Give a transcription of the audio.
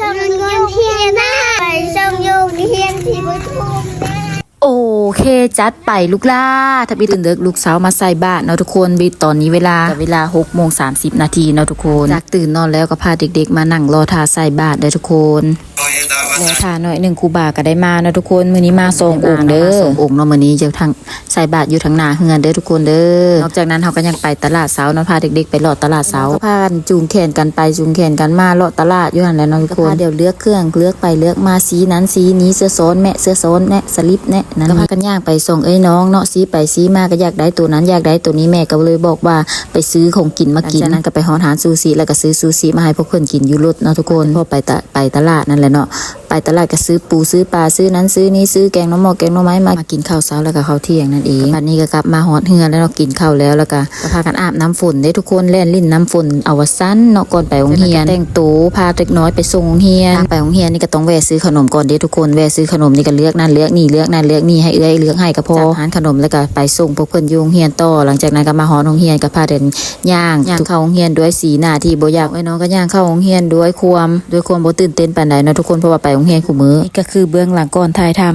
ສົ່ງໂຮງຮຽນນະ ໄປສົ່ງໂຮງຮຽນທີ່ປະທຸມນະ. ໂອເຄ ຈັດໄປລູກຫຼ້າ. ທຳອິດຕື່ນເດິກ ລູກສາວມາໃສ່ບາດເນາະທຸກຄົນ. ບິດຕອນນີ້ເວລາ ເວລາຫົກໂມງສາມສິບນາທີເນາະທຸກຄົນ. ຈາກຕື່ນນອນແລ້ວກໍພາເດັກໆມານັ່ງລໍຖ້າໃສ່ບາດເດີທຸກຄົນ. ລໍຖ້າໜ້ອຍໜຶ່ງ ຄູບາກໍໄດ້ມາເນາະທຸກຄົນ. ມື້ນີ້ມາສອງອົງເດີ ສອງອົງເນາະ. ມື້ນີ້ຢູ່ທາງ ໃສ່ບາດຢູ່ທາງໜ້າເຮືອນເດີທຸກຄົນເດີ. ນອກຈາກນັ້ນເຮົາກໍຍັງໄປຕະຫຼາດເຊົ້າເນາະ ພາເດັກໆໄປເລາະຕະຫຼາດເຊົ້າ. ພາກັນຈູງແຂນກັນໄປຈູງແຂນກັນມາເລາະຕະຫຼາດຢູ່ຫັ້ນແຫຼະເນາະທຸກຄົນ. ກໍພາດຽວເລືອກເຄື່ອງ ເລືອກໄປເລືອກມາ ສີນັ້ນສີນີ້ ເສື້ອຊ້ອນແມະ ເສື້ອຊ້ອນແມະ ສະລິບແນະ ນັ້ນ. ກໍພາກັນຍ່າງໄປສອງເອື້ອຍນ້ອງເນາະ ສີໄປສີມາ ກໍຢາກໄດ້ໂຕນັ້ນ ຢາກໄດ້ໂຕນີ້. ແມ່ກໍເລີຍບອກວ່າໄປຊື້ຂອງກິນມາກິນ. ຈາກນັ້ນກໍໄປຮອດຮ້ານຊູຊິ ແລ້ວກໍຊື້ຊູຊິມາໃຫ້ພວກເພິ່ນກິນຢູ່ລົດເນາະທຸກຄົນ. ພໍໄປຕະ ໄປຕະຫຼາດນັ້ນແຫຼະເນາະ ໄປຕະຫຼາດກໍຊື້ປູຊື້ປາ ຊື້ນັ້ນຊື້ນີ້ ຊື້ແກງໜໍ່ໝໍ້ແກງໜໍ່ໄມ້ ມາກິນເຂົ້າເຊົ້າ ແລ້ວກໍເຂົ້າທ່ຽງນັ້ນເອງ. ບັດນີ້ກໍກັບມາຮອດເຮືອນແລ້ວເນາະ ກິນເຂົ້າແລ້ວ ແລ້ວກໍ ກໍພາກັນອາບນ້ຳຝົນເດ້ທຸກຄົນ ແລ່ນຫຼິ້ນນ້ຳຝົນເອົາວ່າຊັ້ນເນາະ ກ່ອນໄປໂຮງຮຽນ. ແຕ່ງໂຕ ພາເດັກນ້ອຍໄປສົ່ງໂຮງຮຽນ. ທາງໄປໂຮງຮຽນນີ້ກໍຕ້ອງແວ່ຊື້ຂະໜົມກ່ອນເດ້ທຸກຄົນ. ແວ່ຊື້ຂະໜົມນີ້ກໍເລືອກນັ້ນເລືອກນີ້ ເລືອກນັ້ນເລືອກນີ້ ໃຫ້ເອື້ອຍເລືອກໃຫ້ກໍພໍ. ຈາກຮ້ານຂະໜົມແລ້ວກໍໄປສົ່ງພວກເພິ່ນຢູ່ໂຮງຮຽນຕໍ່. ຫຼັງຈາກນັ້ນກໍມາຮອດໂຮງຮຽນ ກໍພາກັນ ຍ່າງ ຍ່າງເຂົ້າໂຮງຮຽນດ້ວຍສີໜ້າທີ່ບໍ່ຢາກ. ເອື້ອຍນ້ອງກໍຍ່າງເຂົ້າໂຮງຮຽນດ້ວຍຄວາມ ດ້ວຍຄວາມບໍ່ຕື່ນເຕັ້ນປານໃດເນາະທຸກຄົນ ເພາະວ່າໄປໂຮງຮຽນຄູ່ມື້. ນີ້ກໍຄືເບື້ອງຫຼັງກ່ອນຖ່າຍທຳ.